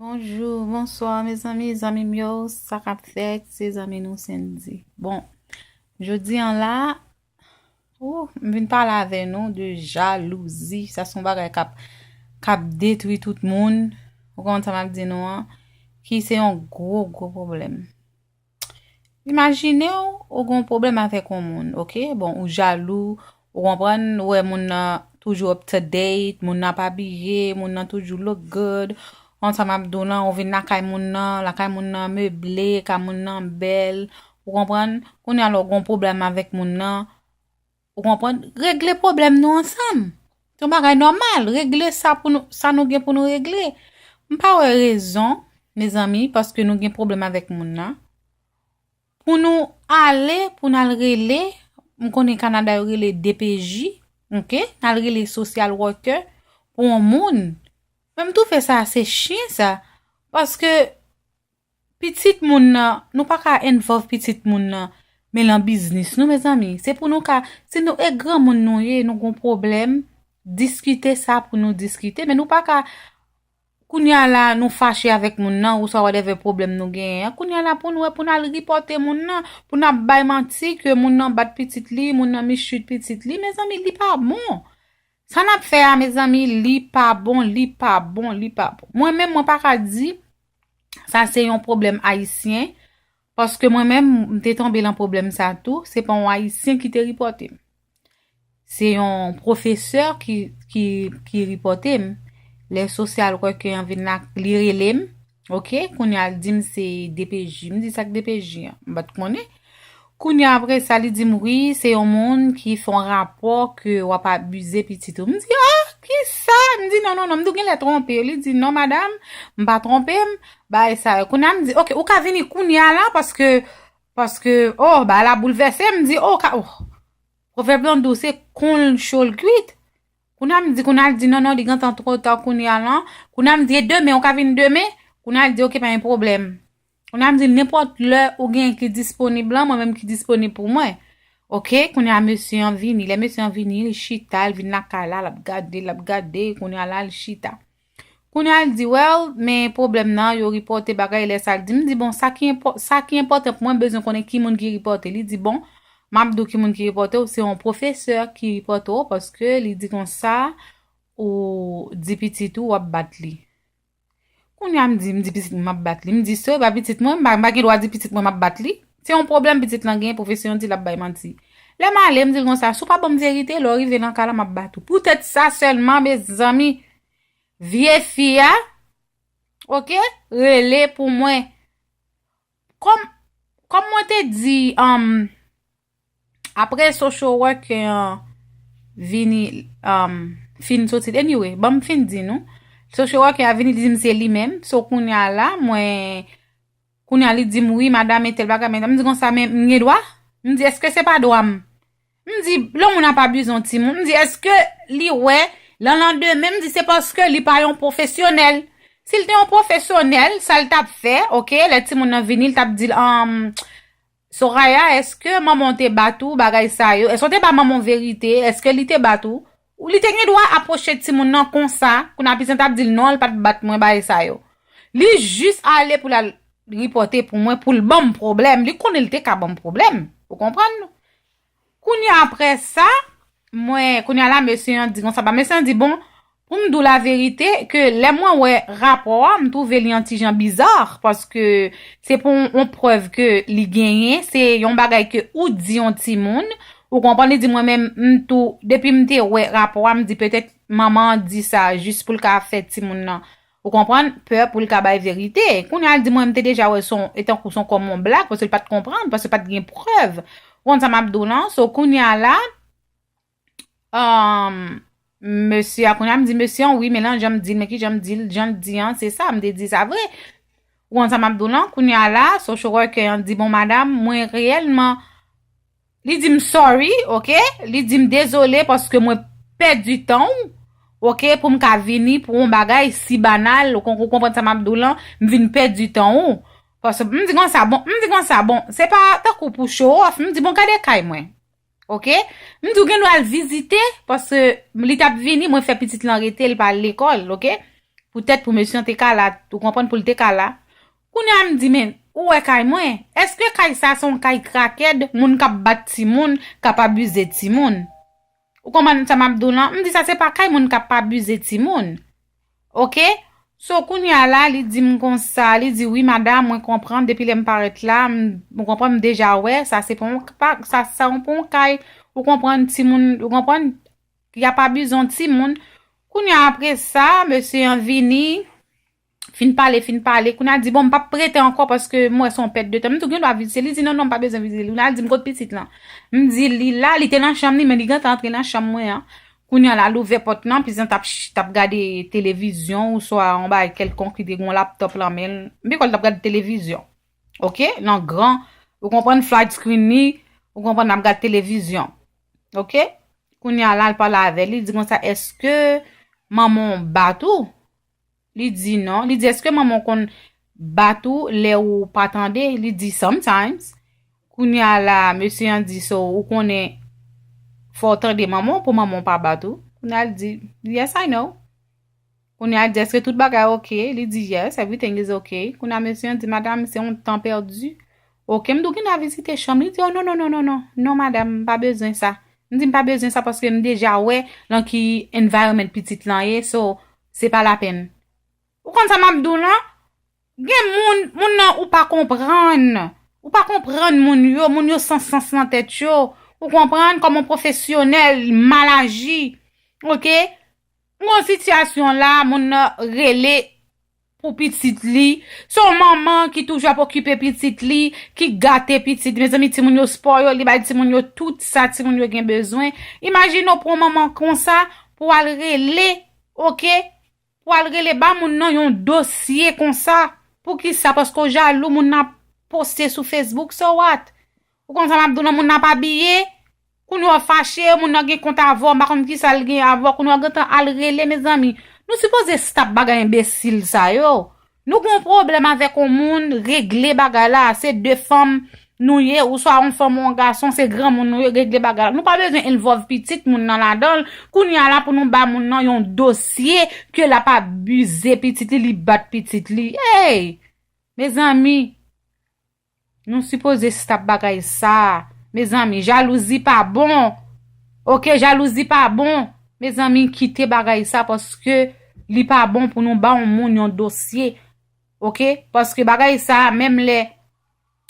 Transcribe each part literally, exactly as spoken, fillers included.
Bonjou, bonswa, mezanmi, zanmi m yo, sa k ap fèt, se zanmi nou Sendy. Bon, jodi an la, ou, m vin pale avè nou de jalouzi. Sa se yon bagay k ap, k ap detwi tout moun. Ou konprann sa m ap di nou an? Ki se yon gwo, gwo pwoblèm. Imajine w, ou gen yon pwoblèm avèk yon moun, oke? Bon, ou jalou, ou konprann, ou wè moun nan toujou up to date, moun nan pa abiye, moun nan toujou look good. Konn sa m ap di w lan, ou vin lakay moun nan, lakay moun nan meble, kay moun nan bèl, ou konprann? Kounye a la, ou gen yon pwoblèm avèk moun nan, ou konprann? Regle pwoblèm nou ansanm. Se yon bagay nòmal, regle sa pou nou, sa nou gen pou nou regle. M pa wè rezon, mezanmi, paske nou gen pwoblèm avèk moun nan, pou nou ale, pou n al rele, m konnen Kanada yo rele D P J, oke? N al rele social worker pou yon moun. Men m twouve sa se chyen sa, paske pitit moun nan, nou pa ka involve pitit moun nan, men lan biznis nou, mezanmi. Se pou nou ka, si nou e granmoun nou ye, nou gon pwoblèm, diskite sa pou nou diskite, men nou pa ka, kounye a la, nou fache avèk moun nan, ou sa whatever pwoblèm nou genyen an. Kounye a la, pou nou wè, pou n al ripòte moun nan, pou n ap bay manti ke moun nan bat pitit li, moun nan mistreat pitit li, mezanmi, li pa bon. Sa n ap fè a, mezanmi, li pa bon, li pa bon, li pa bon. Mwen menm, mwen pa ka di sa se yon pwoblèm ayisyen, paske mwen menm, m te tonbe lan pwoblèm sa tou, se pa yon ayisyen ki te ripòte m. Se yon pwofesè ki, ki, ki ripòte m. Lè social worker an vin la, li rele m, oke? Kounye a l di m se D P J. M di sa k D P J an? M pa t konnen. Kounye a apre sa, li di m, wi, se yon moun ki fè yon rapò ke w ap abize pitit ou. M di, ah, kisa? M di, non, non, non. M di, w genlè twonpe. Li di, non, madam, m pa twonpe m. Bagay sa yo. Kounye a m di, oke, ou ka vini kounye a la, paske, paske, oh, bagay la boulvèse. M di, oh, ka, oh. Pwovèb lan di w se kon l cho l kwit. Kounye a m di, kounye a l di, non, non, li gentan twò ta kounye a lan. Kounye a m di, e demen, ou ka vin demen? Kounye a l di, oke, pa gen pwoblèm. Kounye a m di, nenpòt lè ou gen ki disponib lan, mwen menm ki disponib pou mwen. Oke, kounye a mesye an vini. Lè mesye an vini, li chita, l vin lakay la, l ap gade, l ap gade, kounye a la, l chita. Kounye a l di, well, men pwoblèm nan, yo ripòte bagay, lè sa l di, m di, bon, sa ki enpò-, sa ki enpòtan pou mwen, m bezwen konnen ki moun ki ripòte. Li di, bon, m ap di w ki moun ki ripòte w, se yon pwofesè ki ripòte w, paske li di konsa, ou di pitit ou, w ap bat li. Kounye a m di, m di pitit mwen m ap bat li. M di, sè, e pa pitit mwen, m pa, m pa gen dwa di pitit mwen m ap bat li. Se yon pwoblèm pitit lan gen, pwofesè an di l ap bay manti. Lè m ale, m di l konsa, si w pa ban m verite, lè w rive nan kay la, m ap bat ou. Poutèt sa sèlman, mezanmi, vye fi a, oke, rele pou mwen. Kòm, kòm mwen te di, um, apre social worker an vini, um, fin soti, anyway, ban m fin di nou. Social worker a vini, li di m se li menm. So, kounye a la, mwen, kounye a li di m, wi, madanm, entèl bagay, men m di konsa, men m gen dwa? M di, èske se pa dwa m? M di, lè yon moun ap abize yon timoun, m di, èske li wè, lan landemen, m di, se paske li pa yon pwofesyonèl. Si l te yon pwofesyonèl, sa l t ap fè, oke, lè timoun nan vini, l t ap di l, um, Soraya, èske manman w te bat ou, bagay sa yo? Èske w te ba manman w verite? Èske li te bat ou? Ou li te gen dwa apwoche timoun nan konsa, kounye a pitit lan t ap di l, non, l pa t bat mwen, bagay sa yo. Li jis ale pou l al ripòte pou mwen, pou l ban m pwoblèm. Li konnen l te ka ban m pwoblèm. Ou konprann? Kounye a, apre sa, mwen, kounye a la, mesye an di konsa, ba, mesye an di, bon, pou m di w laverite, ke lè mwen wè rapò a, m twouve li yon ti jan biza, paske se pou yon, yon prèv ke li genyen, se yon bagay ke ou di yon timoun, ou konprann, li di mwen menm, m tou, depi m te wè rapò a, m di petèt manman an di sa jis pou l ka fè timoun nan, ou konprann, pè pou l ka bay verite. Kounye a, l di mwen, m te deja wè se yon, e tankou se yon kòm yon blag, paske l pa t konprann, paske pa t gen prèv. Ou konn sa m ap di w lan? So, kounye a la, um, mesye a, kounye a, m di mesye an, wi, men lan jan m di l, men ki jan m di l, jan l di an, se sa, m te di sa vre. Ou konn sa m ap di w lan? Kounye a la, social worker an di, bon, madanm, mwen reyèlman, li di m sorry, oke? Li di m dezole paske mwen pèdi tan w, oke? Pou m ka vini pou yon bagay si banal, ou kon-, ou konprann sa m ap di w lan, m vin pèdi tan ou. Paske m di konsa, bon, m di konsa, bon, se pa tankou pou show off, m di, bon, gade kay mwen. Oke? M di w gen dwa al vizite, paske li t ap vini, mwen fè pitit lan rete, li pa al lekòl, oke? poutèt pou mesye an te ka la, ou konprann, pou l te ka la. Kounye a m di, men, ou wè kay mwen? Èske kay sa se yon kay crackhead, moun k ap bat timoun, k ap abize timoun? Ou konprann sa m ap di w lan? M di sa se pa kay moun k ap abize timoun. Oke? So, kounye a la, li di m konsa, li di, wi, madanm, mwen konprann, depi lè m parèt la, m, ou konprann, m deja wè, sa se pa yon, pa, sa, sa yon, pa yon kay, ou konprann, timoun, ou konprann, y ap abize yon timoun. Kounye a, apre sa, mesye an vini, fin pale, fin pale. Kounye a, l di, bon, m p ap rete ankò paske m wè se yon pèt de tan. M di, ou gen dwa vizite? Li di, non, non, m pa bezwen vizite li. Kounye a, l di m, kot pitit lan? M di, li la, li te nan chanm li, men li gentan antre nan chanm mwen an. Kounye a la, l ouvè pòt lan, pitit lan t ap, ch- t ap gade televizyon, oswa yon bagay kèlkonk, li te gen yon laptòp lan men l. M pi kwè l t ap gade televizyon. Oke? Nan gran, ou konprann, flat screen li, ou konprann, l ap gade televizyon. Oke? Kounye a la, l pale avè l, li di konsa, èske manman w bat ou? Li di non. Li di, èske manman w konn bat ou lè ou pa tande? Li di, sometimes. Kounye a la, mesye an di, so, ou konnen fò w tande manman w pou manman w pa bat ou. Kounye a l di, yes, I know. Kounye a l di, èske tout bagay oke? Li di, yes, everything is okay. Kounye a mesye an di, madanm, se yon tan pèdi. Oke, m di, ou gen dwa vizite chanm li? Li di, oh, non, non, non, non, non, non, madanm, m pa bezwen sa. M di, m pa bezwen sa paske m deja wè lan ki environment pitit lan ye, so, se pa lapenn. Ou konn sa m ap di w lan? Gen moun, moun nan ou pa konprann. Ou pa konprann moun yo, moun yo san sans nan tèt yo. Ou konprann? Kòm yon pwofesyonèl mal aji. Oke? M gon sitiyasyon la, moun nan rele pou pitit li. Se yon manman ki toujou ap okipe pitit li, ki gate pitit. Mezanmi, timoun yo spoil, li bay timoun yo tout sa timoun yo gen bezwen. Imajine w pou yon manman konsa, pou w al rele, oke? Pou w al rele ba moun nan yon dosye konsa. Poukisa? Paske w jalou, moun nan ap poste sou Facebook, so what? Ou konn sa m ap di w lan, moun nan ap abiye, kounye a w fache, moun nan gen kont avè w, m pa konn kisa l gen avè w, kounye a w gentan al rele, mezanmi. Nou sipoze stop bagay enbesil sa yo. Nou gen yon pwoblèm avèk yon moun, regle bagay la, se de fanm nou ye, oswa yon fanm ou yon gason, se granmoun nou ye, regle bagay la. Nou pa bezwen envolve pitit moun nan ladan l, kounye a la pou nou ba moun nan yon dosye ke l ap abize pitit li, li bat pitit li. Ey! Mezanmi, nou sipoze stop bagay sa. Mezanmi, jalouzi pa bon. Oke, jalouzi pa bon. Mezanmi, kite bagay sa paske li pa bon pou nou ba yon moun yon dosye. Oke? Paske bagay sa, menm lè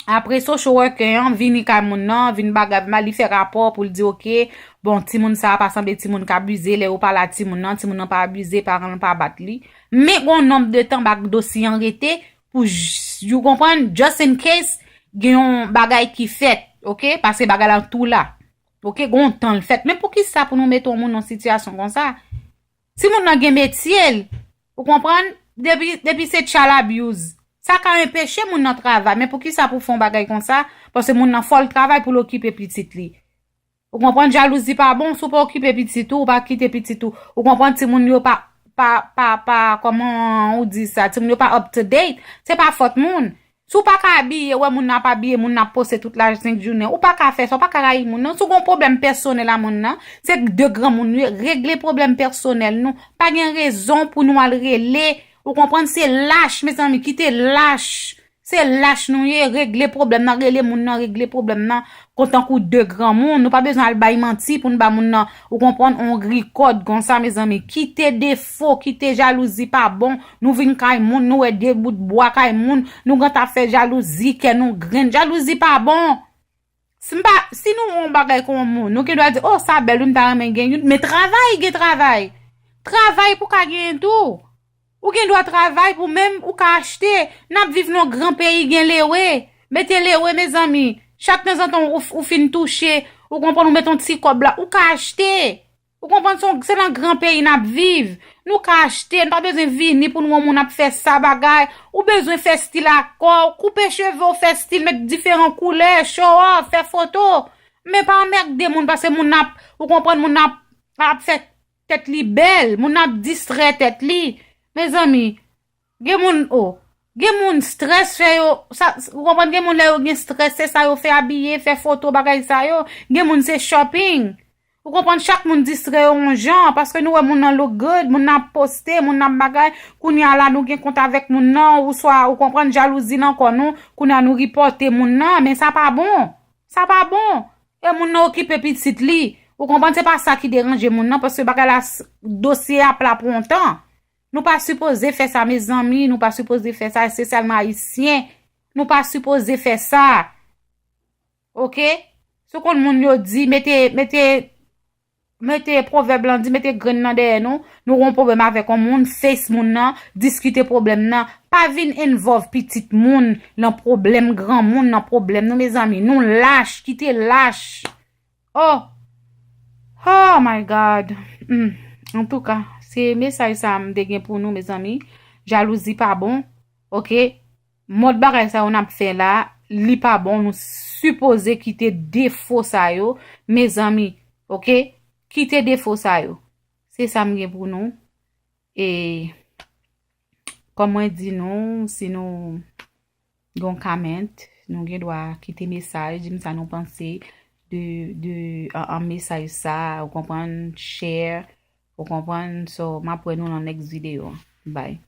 apre social worker an vini kay moun nan, vin bagay, li fè rapò pou l di, oke, bon, timoun sa a pa sanble timoun k abize, lè yo pale a timoun nan, timoun nan pa abize, paran l pa bat li. Men gon nonb de tan bak dosye an rete, pou j- you konprann, just in case gen yon bagay ki fèt, oke? Paske bagay la tou la. Oke, gon tan l fèt. Men poukisa pou nou mete yon moun nan sitiyasyon konsa? Si moun nan gen metye l, ou konprann, depi, depi se child abuse, sa ka anpeche moun nan travay. Men poukisa pou fè yon bagay konsa? Paske moun nan fò l travay pou l okipe pitit li. Ou konprann, jalouzi pa bon, si w pa okipe pitit ou, ou pa kite pitit ou. Ou konprann, timoun yo pa, pa, pa, pa, kòman ou di sa, timoun yo pa up to date, se pa fòt moun. Si w pa ka abiye, wè moun nan ap abiye, moun nan ap poste tout lasenk jounen, ou pa ka fè sa, ou pa ka rayi moun nan. Si w gen yon pwoblèm pèsonèl a moun nan, se de granmoun nou ye, regle pwoblèm pèsonèl nou. Pa gen rezon pou nou al rele, ou konprann, se lach, mezanmi, kite lach. Se lach nou ye, regle pwoblèm nan, rele moun nan, regle pwoblèm nan. Kon tankou de granmoun, nou pa bezwen al bay manti pou n ba moun nan, ou konprann, on rikòd konsa, mezanmi. Kite defo, kite jalouzi pa bon. Nou vin kay moun, nou wè de bout bwa kay moun, nou gentan ap fè jalouzi, kè nou grenn. Jalouzi pa bon. Si m pa, si nou wè yon bagay kon yon moun, nou gen dwa di, oh, sa bèl, wi, m ta renmen gen youn. Men travay, gen travay. Travay pou ka genyen tou. Ou gen dwa travay pou menm ou ka achte. N ap viv nan yon gran peyi, gen lewe. Mete lewe, mezanmi. Chak tanzantan ou, ou fin touche, ou konprann, ou mete yon ti kòb la, ou ka achte. Ou konprann, se yon- se nan gran peyi n ap viv. Nou ka achte, nou pa bezwen vini pou nou wè yon moun ap fè sa bagay. Ou bezwen fè stil a kò w, koupe cheve w, fè stil, met diferan koulè, show off, fè foto. Men pa anmègde moun, paske moun ap, ou konprann, moun ap, ap fè tèt li bèl, moun ap distrè tèt li. Mezanmi, gen moun, oh, gen moun strès fè yo, sa, ou konprann, gen moun lè yo gen strès, se sa yo fè abiye, fè foto, bagay sa yo. Gen moun se shopping. Ou konprann, chak moun distrè yo yon jan, paske nou wè moun nan look good, moun nan ap poste, moun nan ap bagay, kounye a la nou gen kont avèk moun nan, ou swa, ou konprann, jalouzi nan kò nou, kounye a nou ripòte moun nan, men sa pa bon. Sa pa bon. E moun nan okipe pitit li. Ou konprann, se pa sa ki deranje moun nan, paske bagay la, dosye a pla pou yon tan. Nou pa sipoze fè sa, mezanmi, nou pa sipoze fè sa, espesyalman ayisyen. Nou pa sipoze fè sa. Oke? Se konn moun yo di, mete, mete, mete pwovèb lan di, mete grenn nan dèyè nou, nou gon pwoblèm avèk yon moun, face moun nan, diskite pwoblèm nan. Pa vin involve pitit moun nan pwoblèm granmoun, nan pwoblèm nou, mezanmi. Nou lach, kite lach. Oh! Oh my God! Hmm. Antouka, se mesaj sa m te gen pou nou, mezanmi. Jalouzi pa bon, oke? Mòd bagay sa yo n ap fè la, li pa bon. Nou sipoze kite defo sa yo, mezanmi, oke? Kite defo sa yo. Se sa m gen pou nou. E kòm mwen di nou, si nou gon comment, nou gen dwa kite mesaj, di m sa nou panse de, de an, an mesaj sa, ou konprann, share, ou konprann, so m ap wè nou nan next video. Bye.